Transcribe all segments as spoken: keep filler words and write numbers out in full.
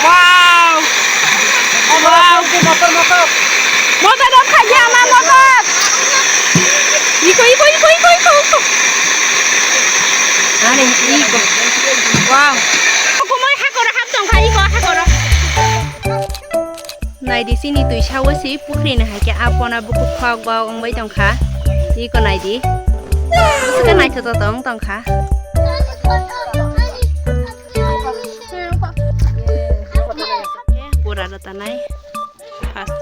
Wow! Wow! Motor, motor. Motor dok khaji ama motor. Iko, iko, iko, iko, iko, iko. Ani, iko. Wow. Kumui hakoro hap tongkha, iko hakoro. Naidi chini twi sao si pukhri ni hai khe a pona bukhuk khok bok wng bai tongkha. Iko naidi. Bwswk khe naithotok tong tongkha. Bura rwtanai. First.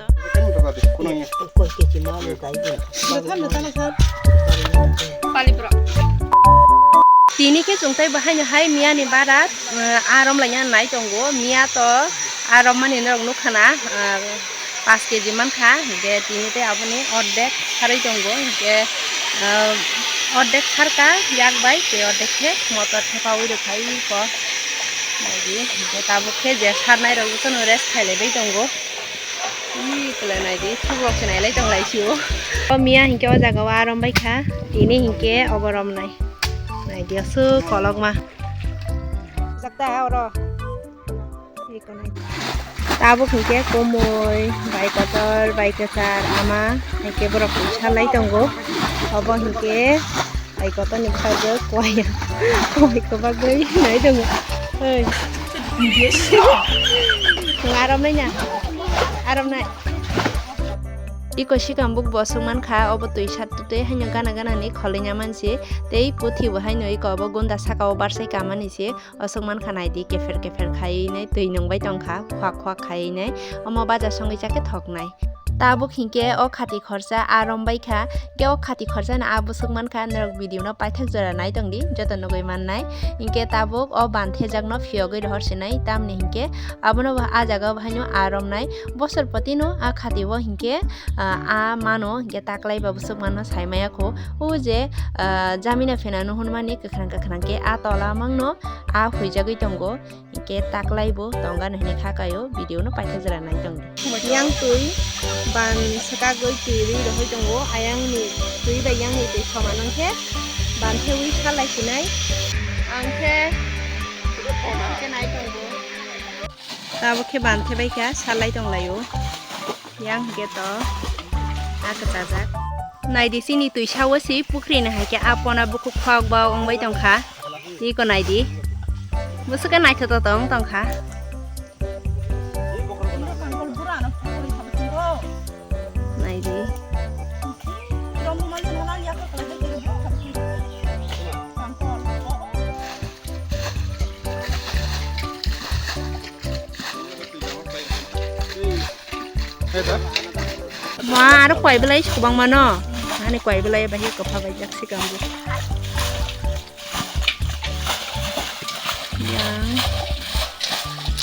Tini khe chwng tei bahaino hai miya ni bara, eh, arom laina nai tongo. Miya to arom mani norok nukha na, eh, paanch K G mankha, hingke tini tei aboni ordek sarwi tongo, hingke, ah, ordek sarka yak bai tei ordek khe motor thepaui rwkha iko. Naidi, hingke tabuk khe je sarnai rok jotono rest khailaibai tongo. Ih, tole naidi, thubrok se nailai tonglai sio. O miya hingke o jaga o arom baikha, tini hingke obo romnai. Naidi, aswk kolokma. Jakta oro. Tabuk hingke komoi, bai kotor, bai kwchar, ama, hingke borok twi salai tongo. Obo hingke bai kotor ni bwsajwk kowai, kowai kwbagwi nai tongo. Oi. Arom nai na? Arom nai. Iko sikambuk bo swk mankha, obo twi sat twi haino gana gana ni kholi nya mansi, tei puthi bo haino iko obo gunda saka o barsai kamani se. Aswk mankha naidi, kepher kepher khaiwi nai twi nungbai tongkha, khwak khwak khaiwi nai, omo baja songwi chakhe thoknai. Tabuk hinkhe o khati khorsa a rombaikha, khe o khati khorsa no a bwswk mankha, norok video no paithak jora nai tongdi, joto nugwi mannai. Hinkhe tabuk o ban thejakno phiyogwi rohor sinai, tamni hinkhe abono bo a jaga o haino a romnai. Bosor potino a khati o hinkhe, ah, a mano hinkhe taklai ba bwswk mano saimaya kho. O je, ah, jamina phena nuhunmani kwkhwrang kwkhwrang khe a tola mangno a huijagwi tongo, hinkhe taklai bo tongani hinwi kha kaio, video no paithak jora nai tongdi. Yang twi ban swkagwi twi rwi rohoi tongo, ayang ni twi bai yang ni twi soman wngkhe ban thewi salai sinai. Ang khe, ang khe nai tongo. Tabuk khe ban thebai kha, salai tonglaio. Yang hwnkhe to a kwchajak. Naidi chini twi sao si pukhri ni hai khe a pona bukhuk khok bok wngbai tongkha. Iko naidi. Bwswk khe naithotok tong tongkha. Naidi. Ma, aro kwai belai kwbangma no. Ani kwai belai bahai kwpha bai jak sikang bo. Yang.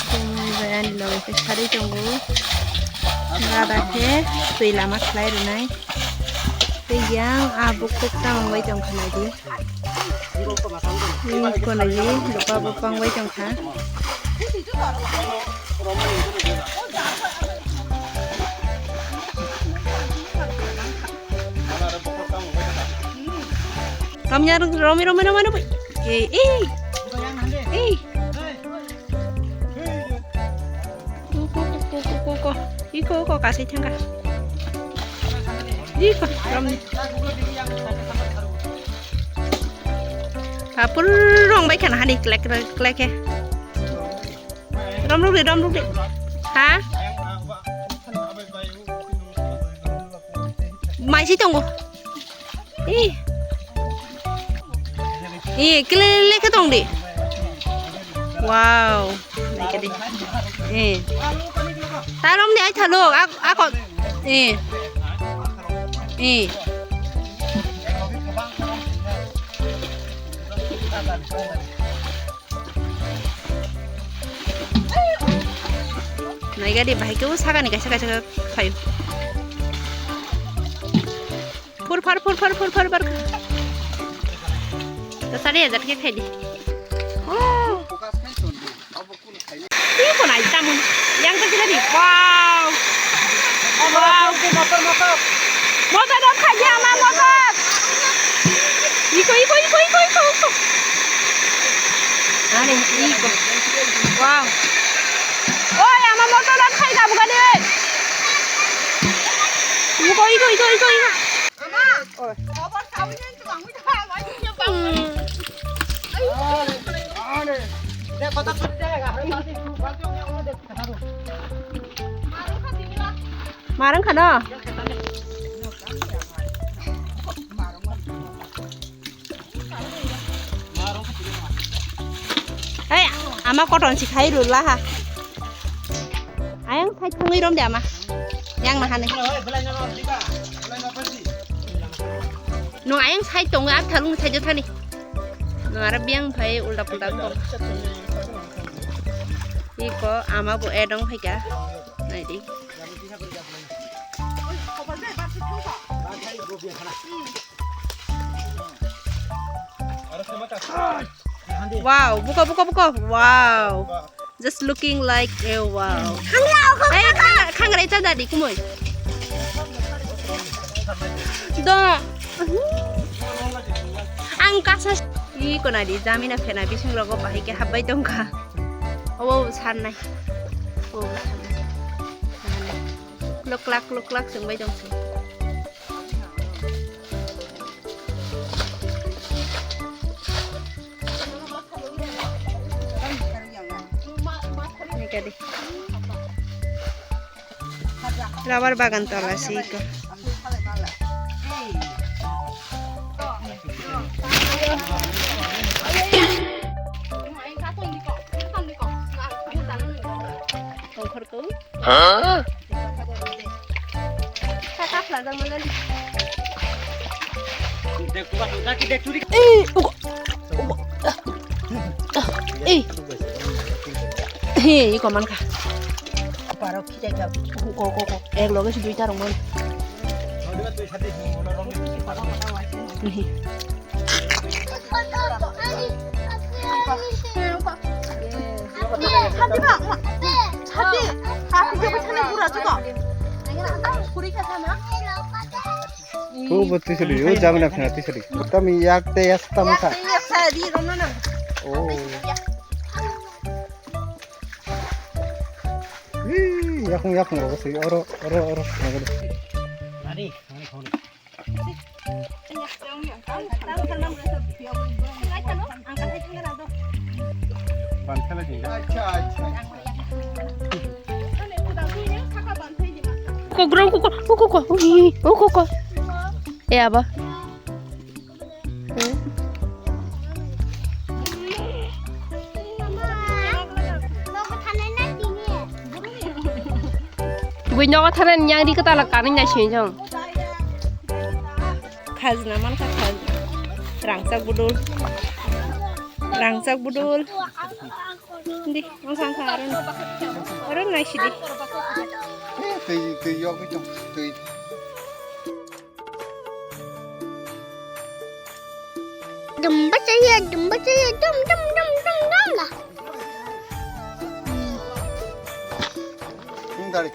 Tumui bai ani loge khe sarwi tongo. Gada khe twi lama khlai rwnai. Tei yang a bukhuk tang wngbai tong kha naidi. Ih, kono ye, dopa bo pang bai tong kha. Romya, romi, romi, romi, romi. Eh, eh. Eh. Ko, ko, ko, ko, ko, ko, ko. Iko, ko, kasih thangka. Iko, rom. Kapur rong bai khana hani klek, klek, klek he. Rom ruk de, rom ruk de. Ha? Mai si tongo. Ih. Ih, kile le khe tong di. Wow. Naikhe di. Ih. Tarom ni ai thalo. Ak, ak. Ih. Ih. Naikhe di, bahai khe o sakani kaisa kaisa khaio. Phur phar, phur phar, phur phar, phar. To sari hajar khe khai di. Oh. Ini pun aja tamu. Yang kecil tadi. Wow. Wow. Motor, motor. Motor dong khaji ama motor. Iko, iko, iko, iko, iko, iko. Ani, iko. Wow. Oi, oi, oi, oi, oi. Marang khano. Hei, ama koton si khai rula ha. Ayang sai thangwi rom de ama. Yang na hane. No ayang sai tongo, ar thalung sai de thani. No ara biang phai ulta pulta tong. Iko ama bo edong phaika. Nai di. Wow, buka, buka, buka. Wow. Just looking like a wow. Hey, khang-, khangrai cha dadi kumoi. Do. Ang kasa. Iko nai di, jamina phena bising rogo bahai ke habbai tongkha. Obo sarnai. Obo sarnai. Luklak, luklak, chwngbai tong se. Rubber bagan tola si iko. Tongkhor ko. Huh? Ei, iko man kha. Ko, ko, ko. Ek loge si duita rong man. Ko bo tisali, o jamina khna tisali. Tami yak te yas tamo kha. Oh. Ih, yakung, yakung rogo sui, oro, oro, oro. Kokrong, kokro, kokro, kokro, kokro. Eh, aba. Bui nogo thana yang di kata la kanai nai sini jong. Khajna man kha khajna. Rangchak budul. Rangchak budul. Di, ang sang kha aron. Aron nai sidi. Twi, twi yok tong, twi. Dumba chaya, dumba chaya, dum, dum, dum, dum, dum la. Ini tadi.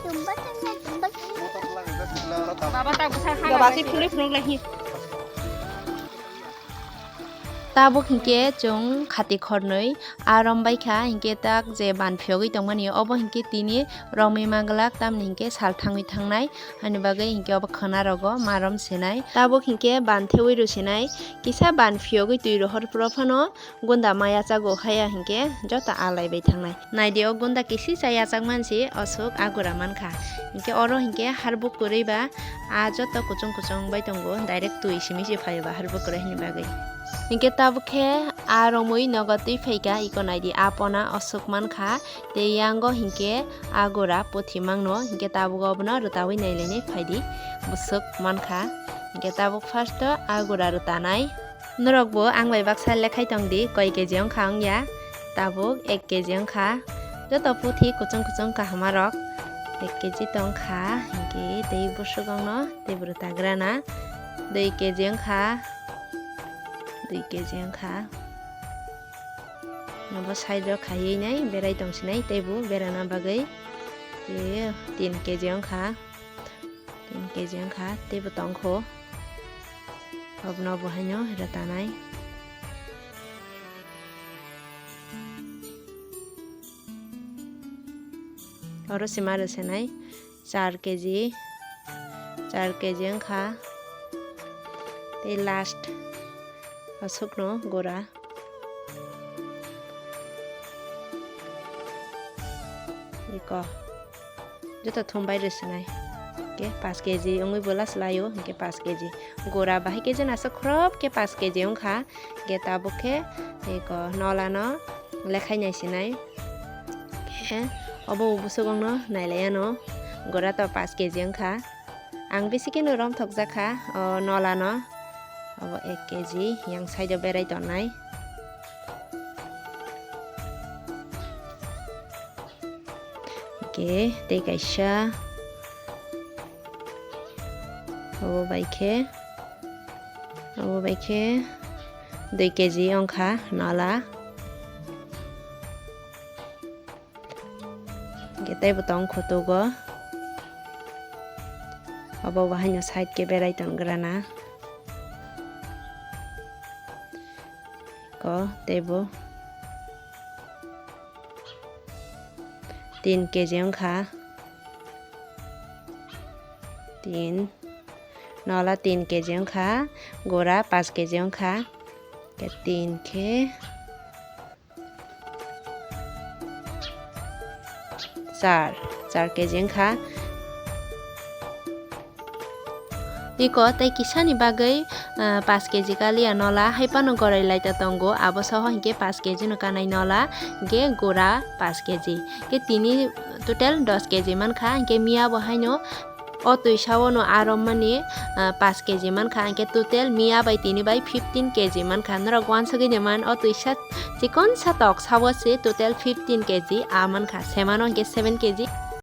Dumba chaya, dumba chaya. Motor lagi, gas lagi, orang tahu. Baba tak besar kha. Baba si phulwi phunuk lahi. Tabuk hinkhe chwng khati khornwi aa rombai kha, hinkhe tak je ban phiyogwi tongmani obo hinkhe tini romwi manglak, tamni hinkhe sal thangwi thangnai, ani bagwi hinkhe obo khwna rogo ma rom sinai. Tabuk hinkhe ban thewi rw sinai, kisa ban phiyogwi twi rohor phuru phano gunda ma yachago, haya hinkhe joto alai bai thangnai. Naidi o gunda kisi cha yachak mansi, osuk agura mankha. Hinkhe oro hinkhe harbuk kwrwi ba, a joto kuchung kuchung bai tongo, direct twi simi se phaio ba harbuk kwrwi hwnwi bagwi. Hinkhe tabuk khe a romwi nogo twi phaikha, iko naidi a pona osuk mankha, tei yango hinkhe agura puthi mangno, hinkhe tabuk obono rwtawi nailainai phaidi bwswk mankha. Hinkhe tabuk first o agura rwtanai. Norok bo ang bai baksa lekhai tong di, koi keji wngkha wngya, tabuk ek keji wngkha. Joto puthi kuchung kuchung kahama rok ek keji tongkha, hinkhe tei bwswk wngno tei bwrwi tagrana dui keji wngkha, dui keji wngkha. Nobo side o khaiwi nai berai tong sinai, tei bo berana bagwi tei tin keji wngkha. Tin keji wngkha, teibo tongkho. Obono bo haino rwtanai. Oro se ma rwsenai. char keji, char keji wngkha. Tei last aswkno gura. Iko joto thum bai rwswnai. Hwnkhe paanch keji wngwi bo last laio, hwnkhe paanch keji. Gura bahai khe jena aswk khorop khe paanch keji wngkha. Hwnkhe tabuk khe iko nolano lekhai naisinai. Khe obo bwswk wngno nailaiano. Gura to paanch keji wngkha. Ang bisi kheno romthokjak kha o nolano. Obo ek keji yang side o berai tongnai. Hwnkhe tei kaisa obo bai khe, obo bai khe dui keji wngkha nola. Hwnkhe teibo tong khutugo. Obo bo haino side khe berai tonggrana. Ko teibo tin keji wngkha. Tin. Nola tin keji wngkha. Gura paanch keji wngkha. Khe tin khe char, char keji wngkha. Iko tei kisani bagwi, ah, paanch keji kaliya nola hai phano gorai laita tongo, abo soho hinkhe paanch keji no kanai nola, hinkhe gura paanch keji, hinkhe tini total dos keji mankha, hinkhe miya bo haino o twisa o no aro mani, ah, paanch keji mankha, hinkhe total miya bai tini bai fifteen keji mankha. Norok uansugwi de man, o twisa chikonsa toksa o se total fifteen keji a mankha, semano hinkhe seven keji.